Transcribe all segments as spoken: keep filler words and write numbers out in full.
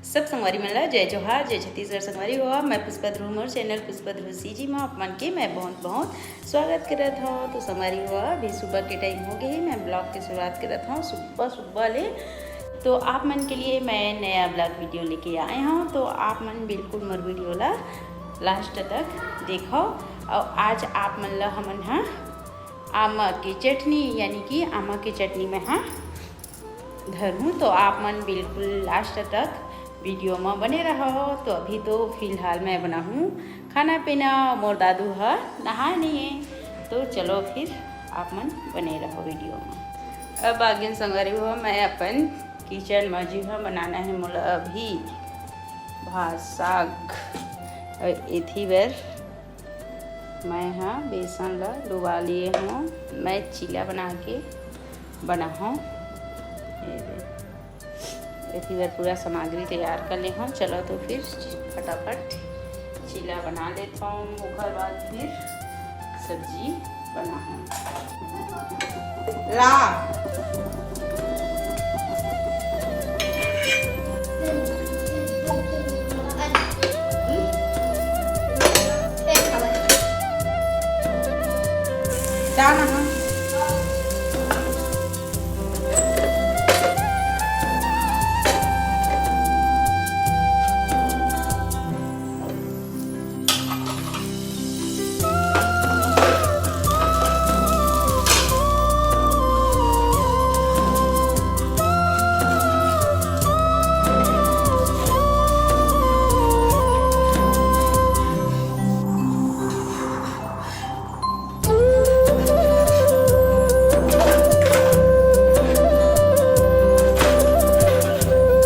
सब संगवारी मन ला जय जोहार, जय छत्तीसगढ़। संगवारी हो, मैं पुष्पा ध्रुव, मोर चैनल पुष्पा ध्रुव सीजी मा आप मन के मैं बहुत बहुत स्वागत करत हव। तो संगवारी हो, अभी सुबह के टाइम हो गए हे, मैं ब्लॉग के शुरुआत करत हव सुबह सुबह ले। तो आप मन के लिए मैं नया ब्लॉग वीडियो लेके आए हव, तो आप मन बिल्कुल मोर वीडियो ला लास्ट तक देखव। और आज आप मन ला हमन हा आमा के चटनी, यानी कि आमा के चटनी में हा धरहूँ, तो आप मन बिल्कुल लास्ट तक वीडियो में बने रहो। तो अभी तो फिलहाल मैं बनाहूँ खाना पीना, मोर दादू ह नहाए नहीं है, तो चलो फिर आप मन बने रहो वीडियो में। अब आगे संगवारी हो, मैं अपन किचन में जी ह बनाना है मोला अभी भात साग, और एथी बर मैं हा बेसन ला डुबा लिए हूँ। मैं चीला बना के बनाहूँ। ये दे, एथी बर पूरा सामग्री तैयार कर ले हूँ। चलो तो फिर फटाफट चीला बना लेता हूँ, ओकर बाद फिर सब्जी बनाहूँ। ला।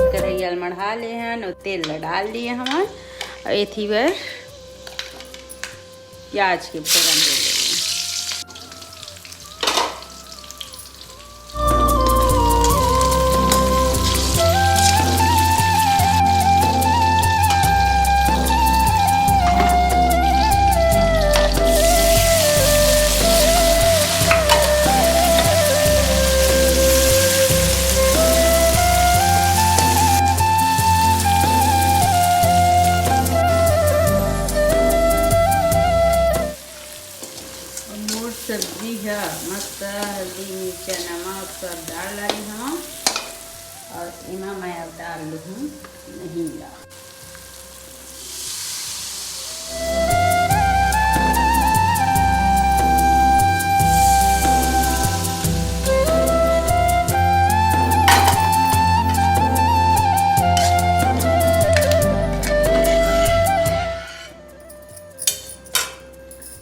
कढ़ैया ल मढ़ा ले हन, तेल ल डाल लिए हमन, अउ एथी बर प्याज के फोरन दे देंगे। मोर सब्जी ह मस्त हल्दी, मिर्चा, नमक सब डाल डारे हव, और एमा मैं अब डाल लूहूँ नहींगा।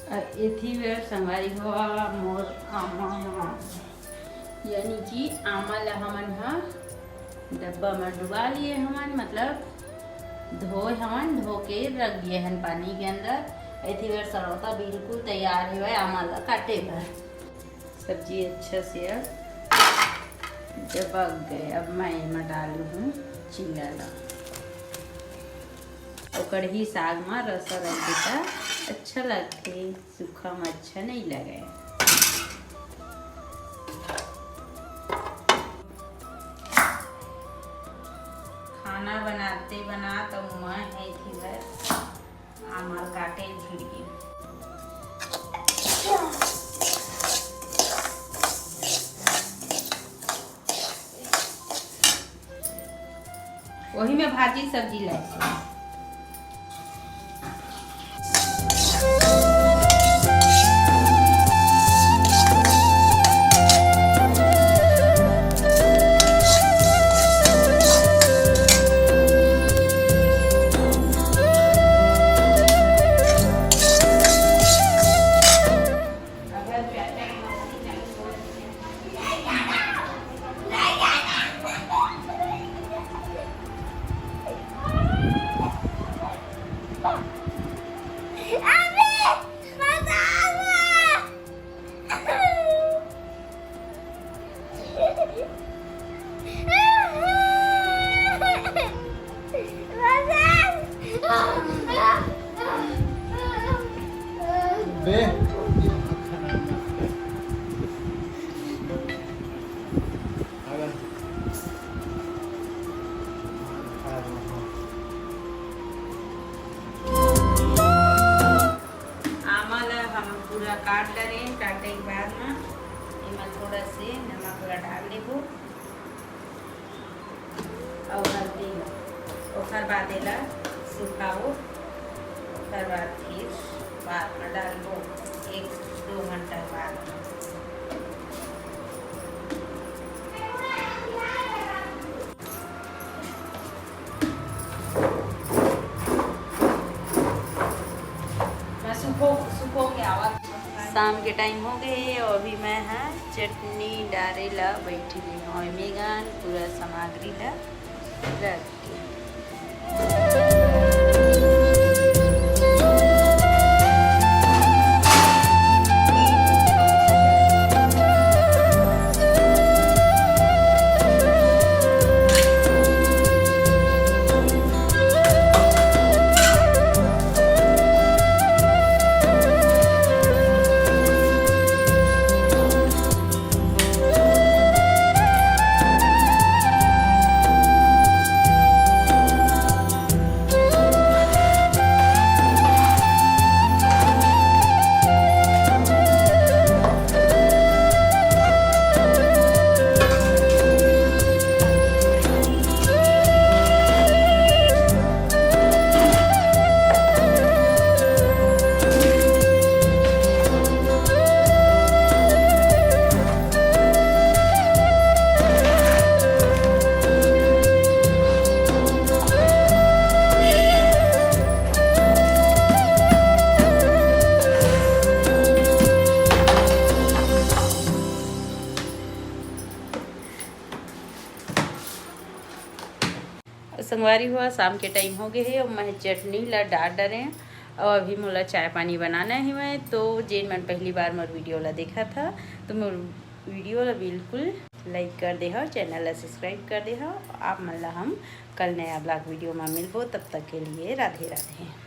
अउ एथी बर संगवारी हो, मोर आमा, यानी कि आमा ला हमन ह डब्बा म डुबा लिए हमन, मतलब धोए हमन, धो के रख दिए हन पानी के अंदर। एथी बर सरौता बिल्कुल तैयार हेवय आमा ला काटे बर। सब्जी अच्छा से अब जबक गए। अब मैं एमा डालूँ हूँ चीला ला। अउ कढ़ी साग मा रसा रख देता अच्छा लगथे, सूखा मा अच्छा नहीं लगे। खाना बनाते बनात मैं हे थी घर आमर काटे भिड़ गे। वही में भाजी सब्जी लाए थे। काट डरें, काटे के बाद में एमा थोड़ा से नमक ला डाल देबो अउ हल्दी ला। ओखर बाद एला सुखाओ, ओखर बाद फिर बाद में डालबो एक दो घंटा बाद में। शाम के टाइम हो गए हे अउ अभी मैं ह चटनी डारे ला बैठी हुई हूँ। मेघन पूरा सामग्री ला रख के। संगवारी हो, शाम के टाइम हो गए हे अउ मैं चटनी ला डार डरें अउ अभी मोला चाय पानी बनाना हे। मैं तो जेन मन पहली बार मोर वीडियो ला देखा था तो मोर वीडियो ला बिल्कुल लाइक कर दे हव, चैनल ला सब्सक्राइब कर दे हव। आप मन ला हम कल नया ब्लॉग वीडियो में मिलबो, तब तक के लिए राधे राधे।